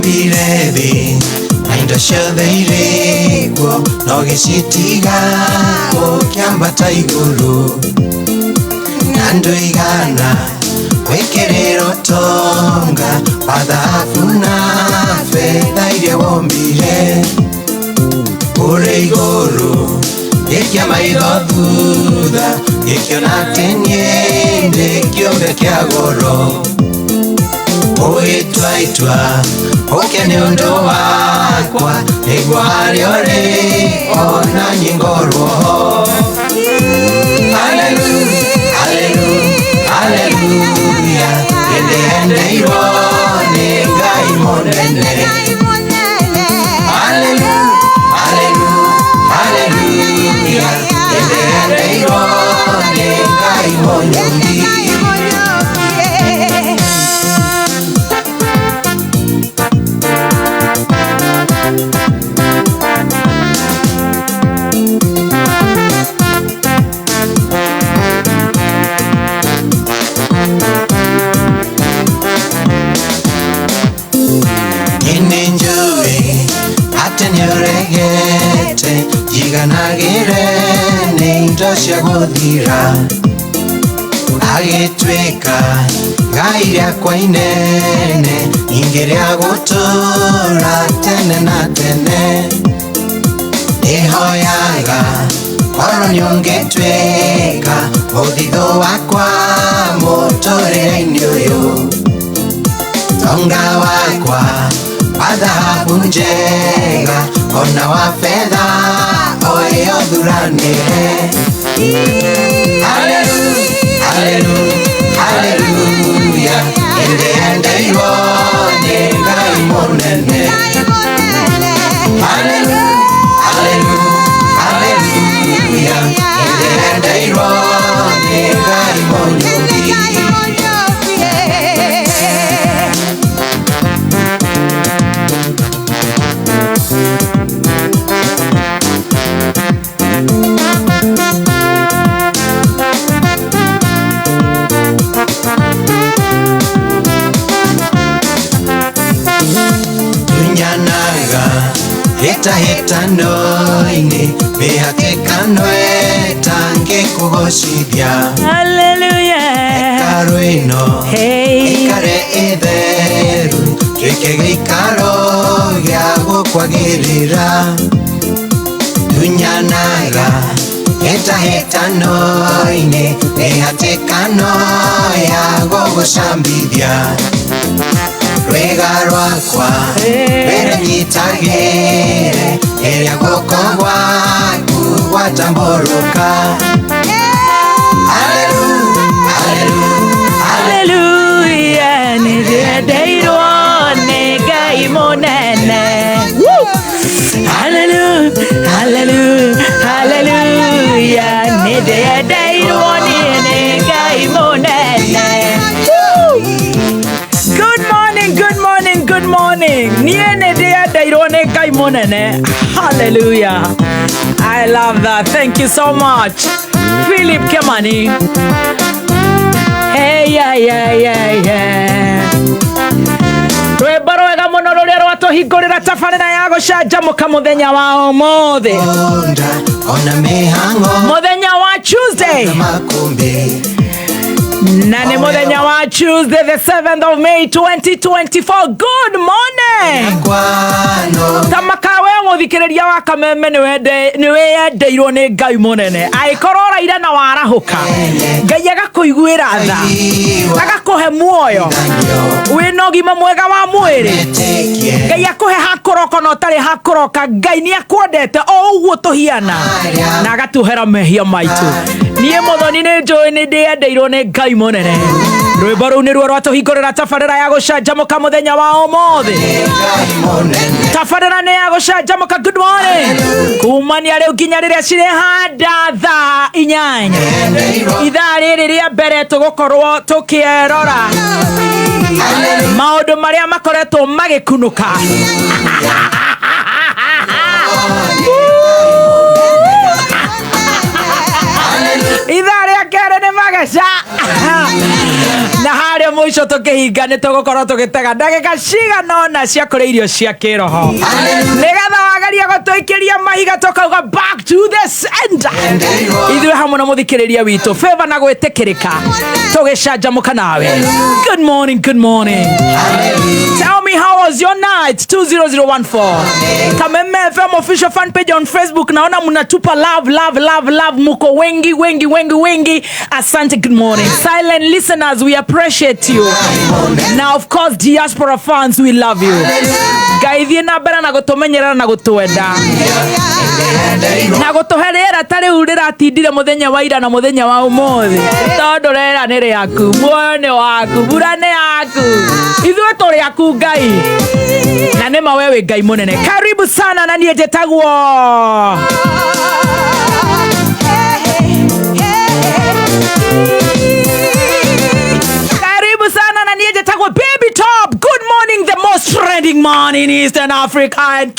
Ombire thĩ na indo ciothe irĩ kuo no gĩcitiga ũkĩambata igũrũ na ndũigana gwĩkĩrĩra ũtonga wa thahabu na betha iria wombire ũrĩ igũrũ gĩkia maitho thutha gĩkĩona atĩ niĩ ndĩ kĩũmbe kĩa goro ũgĩtua itua ũke nĩ ũndũ wakwa nĩguo harĩa ũrĩ ona niĩ ngorwo ho. Hallelujah, hallelujah, hallelujah, nĩndĩendeirwo nĩ Ngai mũnene. Hallelujah, hallelujah, hallelujah, nĩndĩendeirwo nĩ Ngai mũnyũmbi. Nĩ njũĩ atĩ nĩũregete njiganagĩre nĩ indo cia gũthira agĩtuĩka ngai rĩakwa inene ningĩ rĩa gũtũũra tene na tene nĩhoyaga korwo nĩũngĩtuĩka mũthithũ wakwa mũtũrĩre-inĩ ũyũ tonga wakwa wa thahabu njega ona wa betha o ĩyo thuranĩre. Hallelujah, hallelujah, hallelujah, nĩndĩendeirwo nĩ Ngai mũnene. Hallelujah, hallelujah, hallelujah, nĩndĩendeirwo nĩ Ngai mũnyũmbi. Tunyanaga hĩtahĩtano-inĩ mĩhatĩkano ĩtangĩkũgocithia. Hallelujah. Hekarũ ĩno Hey. ĩkare ĩtheru tuĩke gĩikaro gĩa gũkwagĩrĩra. Tunyanaga hĩtahĩtano-inĩ mĩhatĩkano ya gũgũcambithia rwĩga rwakwa rwĩrĩnyitagĩre ĩrĩa guoko gwaku gwatambũrũka. Hallelujah, hallelujah, Hallelujah. Nĩndĩendeirwo nĩ Ngai mũnene. Woo! Hallelujah, hallelujah, hallelujah. Nĩndĩendeirwo nĩ Ngai mũnene. Woo! Good morning, good morning, good morning. Niĩ nĩndĩendeirwo nĩ Ngai mũnene. Hallelujah. I love that. Thank you so much. Philip Kemani. Hey, yeah, yeah, yeah, yeah. Rwĩmbo rwega mũno rũrĩa rwatũhingũrĩra tabarĩra ya gũcanjamũka mũthenya wa ũmũthĩ. Onda ona mĩhang'o Mũthenya wa Tuesday. na makũmbĩ. Na nĩ mũthenya wa Tuesday the 7th of May 2024. Good morning. Kwano Tamaka we mũthikĩrĩria wa kameme nĩ wĩyendeirwo nĩ Ngai mũnene angĩkorwo ũraire na warahũka Ngai agakũiguĩra tha agakũhe muoyo wĩna ũgima mwega wa mwĩrĩ. Etĩkie Ngai akũhe hakũroka na ũtarĩ hakũroka. Ngai nĩ akwendete o ũguo tũhiana na agatuohera mehia maitũ. Niĩ Mũthoni nĩ njũĩ nĩ ndĩyendeirwo nĩ Ngai mũnene. Rwĩmbo rũu nĩruo rwatũhingũrĩra tabarĩra ya gũcanjamũka mũthenya wa ũmũthĩ. Ngai mũnene. Tabarĩra nĩ ya gũcanjamũka. Good morning. Kumania rĩu nginya rĩrĩa cirĩhanda thaa 8 ithaa rĩrĩ rĩa mbere tũgũkorwo tũkĩerora maũndũ marĩa makoretwo magĩkunũka. Ithaa rĩa kerĩ nĩ mageca na harĩa Harĩa mũico tũkĩhinga nĩ tũgũkorwo tũgĩtega ndagĩka cigana ũna cia kũrĩa irio cia kĩroho, nĩgetha wagaria gũtũikĩria mahiga tũkauga back to the sender. Ithuĩ hamwe na mũthikĩrĩria witũ favor na gwĩtĩkĩrĩka tũgĩcanjamũka nawe. Good morning, good morning. Tell me, how was your night? 20014 Kameme FM official fan page on Facebook. Naona mnatupa love, love, love, love. Muko wengi, wengi, wengi, wengi. Asante, good morning. Silent listeners, we appreciate you. Now, of course, diaspora fans, we love you. Ngai thiĩ na mbere na gũtũmenyerera na gũtwenda na gũtũhe rĩera ta rĩu rĩratindire mũthenya wa ira na mũthenya wa ũmũthĩ, tondũ rĩera nĩ rĩaku, muoyo nĩ waku, mbura nĩ yaku, ithuĩ tũrĩ aku Ngai, na nĩ ma we wĩ Ngai mũnene. Karibu sana, na niĩ njĩtagwo Karibu sana, na niĩ njĩtagwo Baby Top. Good morning, the most trending man in Eastern Africa and